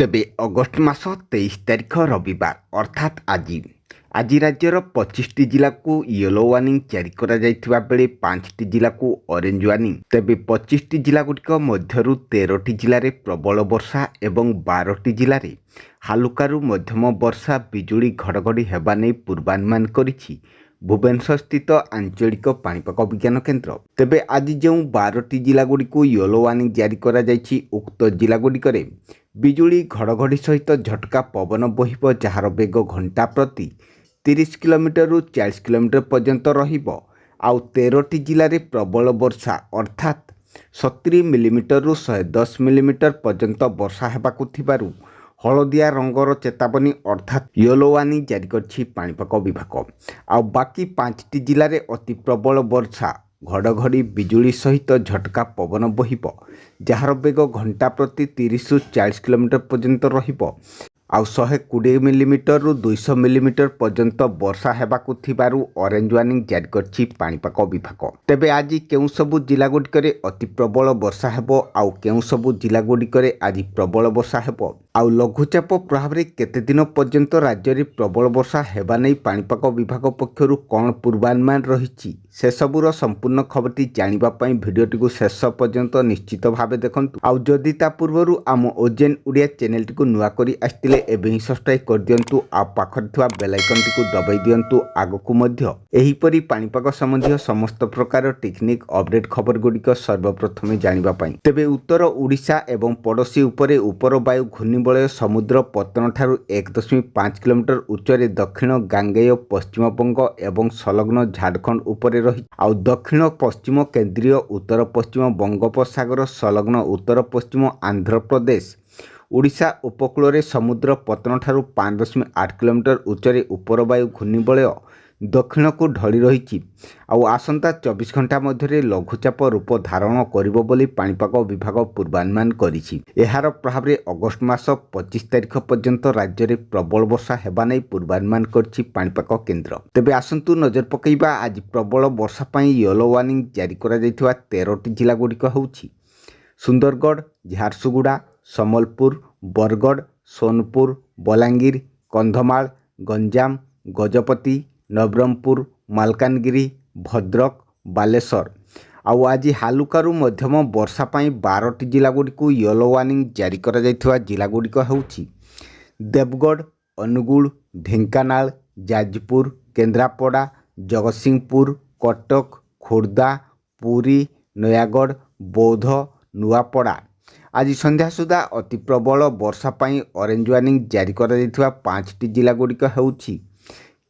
ତେବେ ଅଗଷ୍ଟ ମାସ 23 ତାରିଖ ରବିବାର, ଅର୍ଥାତ୍ ଆଜି ରାଜ୍ୟର 25ଟି ଜିଲ୍ଲାକୁ ୟେଲୋ ୱାର୍ଣ୍ଣିଂ ଜାରି କରାଯାଇଥିବା ବେଳେ 5ଟି ଜିଲ୍ଲାକୁ ଅରେଞ୍ଜ ୱାର୍ଣ୍ଣିଂ। ତେବେ 25ଟି ଜିଲ୍ଲାଗୁଡ଼ିକ ମଧ୍ୟରୁ 13ଟି ଜିଲ୍ଲାରେ ପ୍ରବଳ ବର୍ଷା ଏବଂ 12ଟି ଜିଲ୍ଲାରେ ହାଲୁକାରୁ ମଧ୍ୟମ ବର୍ଷା, ବିଜୁଳି ଘଡ଼ଘଡ଼ି ହେବା ନେଇ ପୂର୍ବାନୁମାନ କରିଛି ଭୁବନେଶ୍ୱରସ୍ଥିତ ଆଞ୍ଚଳିକ ପାଣିପାଗ ବିଜ୍ଞାନ କେନ୍ଦ୍ର। ତେବେ ଆଜି ଯେଉଁ 12ଟି ଜିଲ୍ଲାଗୁଡ଼ିକୁ ୟେଲୋ ୱାର୍ଣ୍ଣିଂ ଜାରି କରାଯାଇଛି, ଉକ୍ତ ଜିଲ୍ଲାଗୁଡ଼ିକରେ ବିଜୁଳି ଘଡ଼ଘଡ଼ି ସହିତ ଝଟକା ପବନ ବହିବ, ଯାହାର ବେଗ ଘଣ୍ଟା ପ୍ରତି 30 କିଲୋମିଟରରୁ 40 କିଲୋମିଟର ପର୍ଯ୍ୟନ୍ତ ରହିବ। ଆଉ 13ଟି ଜିଲ୍ଲାରେ ପ୍ରବଳ ବର୍ଷା, ଅର୍ଥାତ୍ 70 ମିଲିମିଟରରୁ 110 ମିଲିମିଟର ପର୍ଯ୍ୟନ୍ତ ବର୍ଷା ହେବାକୁ ଥିବାରୁ ହଳଦିଆ ରଙ୍ଗର ଚେତାବନୀ, ଅର୍ଥାତ୍ ୟେଲୋ ୱାର୍ଣ୍ଣିଂ ଜାରି କରିଛି ପାଣିପାଗ ବିଭାଗ। ଆଉ ବାକି 5ଟି ଜିଲ୍ଲାରେ ଅତି ପ୍ରବଳ ବର୍ଷା, ଘଡ଼ଘଡ଼ି ବିଜୁଳି ସହିତ ଝଟକା ପବନ ବହିବ, ଯାହାର ବେଗ ଘଣ୍ଟା ପ୍ରତି 30ରୁ 40 କିଲୋମିଟର ପର୍ଯ୍ୟନ୍ତ ରହିବ। ଆଉ 120 ମିଲିମିଟରରୁ 200 ମିଲିମିଟର ପର୍ଯ୍ୟନ୍ତ ବର୍ଷା ହେବାକୁ ଥିବାରୁ ଅରେଞ୍ଜ ୱାର୍ଣ୍ଣିଂ ଜାରି କରିଛି ପାଣିପାଗ ବିଭାଗ। ତେବେ ଆଜି କେଉଁ ସବୁ ଜିଲ୍ଲାଗୁଡ଼ିକରେ ଅତି ପ୍ରବଳ ବର୍ଷା ହେବ, ଆଉ କେଉଁ ସବୁ ଜିଲ୍ଲାଗୁଡ଼ିକରେ ଆଜି ପ୍ରବଳ ବର୍ଷା ହେବ, ଆଉ ଲଘୁଚାପ ପ୍ରଭାବରେ କେତେ ଦିନ ପର୍ଯ୍ୟନ୍ତ ରାଜ୍ୟରେ ପ୍ରବଳ ବର୍ଷା ହେବା ନେଇ ପାଣିପାଗ ବିଭାଗ ପକ୍ଷରୁ କ'ଣ ପୂର୍ବାନୁମାନ ରହିଛି, ସେସବୁର ସମ୍ପୂର୍ଣ୍ଣ ଖବରଟି ଜାଣିବା ପାଇଁ ଭିଡ଼ିଓଟିକୁ ଶେଷ ପର୍ଯ୍ୟନ୍ତ ନିଶ୍ଚିତ ଭାବେ ଦେଖନ୍ତୁ। ଆଉ ଯଦି ତା ପୂର୍ବରୁ ଆମ ଓଜେନ୍ ଓଡ଼ିଆ ଚ୍ୟାନେଲଟିକୁ ନୂଆ କରି ଆସିଥିଲେ, ଏବେ ହିଁ ସବସ୍କ୍ରାଇବ୍ କରିଦିଅନ୍ତୁ ଆଉ ପାଖରେ ଥିବା ବେଲ୍ ଆଇକନ୍ଟିକୁ ଦବାଇ ଦିଅନ୍ତୁ, ଆଗକୁ ମଧ୍ୟ ଏହିପରି ପାଣିପାଗ ସମ୍ବନ୍ଧୀୟ ସମସ୍ତ ପ୍ରକାର ଟେକ୍ନିକ୍ ଅପଡେଟ୍ ଖବର ଗୁଡ଼ିକ ସର୍ବପ୍ରଥମେ ଜାଣିବା ପାଇଁ। ତେବେ ଉତ୍ତର ଓଡ଼ିଶା ଏବଂ ପଡ଼ୋଶୀ ଉପରେ ଉପର ବାୟୁ ଘୂର୍ଣ୍ଣିବଳୟ ସମୁଦ୍ର ପତ୍ତନଠାରୁ 1.5 କିଲୋମିଟର ଉଚ୍ଚରେ ଦକ୍ଷିଣ ଗାଙ୍ଗେୟ ପଶ୍ଚିମବଙ୍ଗ ଏବଂ ସଂଲଗ୍ନ ଝାଡ଼ଖଣ୍ଡ ଉପରେ ରହିଛି। ଆଉ ଦକ୍ଷିଣ ପଶ୍ଚିମ କେନ୍ଦ୍ରୀୟ ଉତ୍ତର ପଶ୍ଚିମ ବଙ୍ଗୋପସାଗର ସଂଲଗ୍ନ ଉତ୍ତର ପଶ୍ଚିମ ଆନ୍ଧ୍ରପ୍ରଦେଶ ଓଡ଼ିଶା ଉପକୂଳରେ ସମୁଦ୍ର ପତ୍ତନଠାରୁ 5.8 କିଲୋମିଟର ଉଚ୍ଚରେ ଉପର ବାୟୁ ଘୂର୍ଣ୍ଣିବଳୟ ଦକ୍ଷିଣକୁ ଢଳି ରହିଛି। ଆଉ ଆସନ୍ତା 24 ଘଣ୍ଟା ମଧ୍ୟରେ ଲଘୁଚାପ ରୂପ ଧାରଣ କରିବ ବୋଲି ପାଣିପାଗ ବିଭାଗ ପୂର୍ବାନୁମାନ କରିଛି। ଏହାର ପ୍ରଭାବରେ ଅଗଷ୍ଟ ମାସ 25 ତାରିଖ ପର୍ଯ୍ୟନ୍ତ ରାଜ୍ୟରେ ପ୍ରବଳ ବର୍ଷା ହେବା ନେଇ ପୂର୍ବାନୁମାନ କରିଛି ପାଣିପାଗ କେନ୍ଦ୍ର। ତେବେ ଆସନ୍ତୁ ନଜର ପକାଇବା, ଆଜି ପ୍ରବଳ ବର୍ଷା ପାଇଁ ୟେଲୋ ୱାର୍ଣ୍ଣିଂ ଜାରି କରାଯାଇଥିବା 13ଟି ଜିଲ୍ଲାଗୁଡ଼ିକ ହେଉଛି ସୁନ୍ଦରଗଡ଼, ଝାରସୁଗୁଡ଼ା, ସମ୍ବଲପୁର, ବରଗଡ଼, ସୋନପୁର, ବଲାଙ୍ଗୀର, କନ୍ଧମାଳ, ଗଞ୍ଜାମ, ଗଜପତି, ନବରଙ୍ଗପୁର, ମାଲକାନଗିରି, ଭଦ୍ରକ, ବାଲେଶ୍ୱର। ଆଉ ଆଜି ହାଲୁକାରୁ ମଧ୍ୟମ ବର୍ଷା ପାଇଁ 12ଟି ଜିଲ୍ଲାଗୁଡ଼ିକୁ ୟେଲୋ ୱାର୍ଣ୍ଣିଂ ଜାରି କରାଯାଇଥିବା ଜିଲ୍ଲାଗୁଡ଼ିକ ହେଉଛି ଦେବଗଡ଼, ଅନୁଗୁଳ, ଢେଙ୍କାନାଳ, ଯାଜପୁର, କେନ୍ଦ୍ରାପଡ଼ା, ଜଗତସିଂହପୁର, କଟକ, ଖୋର୍ଦ୍ଧା, ପୁରୀ, ନୟାଗଡ଼, ବୌଦ୍ଧ, ନୂଆପଡ଼ା। ଆଜି ସନ୍ଧ୍ୟା ସୁଦ୍ଧା ଅତି ପ୍ରବଳ ବର୍ଷା ପାଇଁ ଅରେଞ୍ଜ ୱାର୍ଣ୍ଣିଂ ଜାରି କରାଯାଇଥିବା 5ଟି ଜିଲ୍ଲାଗୁଡ଼ିକ ହେଉଛି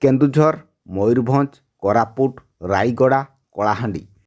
କେନ୍ଦୁଝର, ମୟୂରଭଞ୍ଜ, କୋରାପୁଟ, ରାୟଗଡ଼ା, କଳାହାଣ୍ଡି।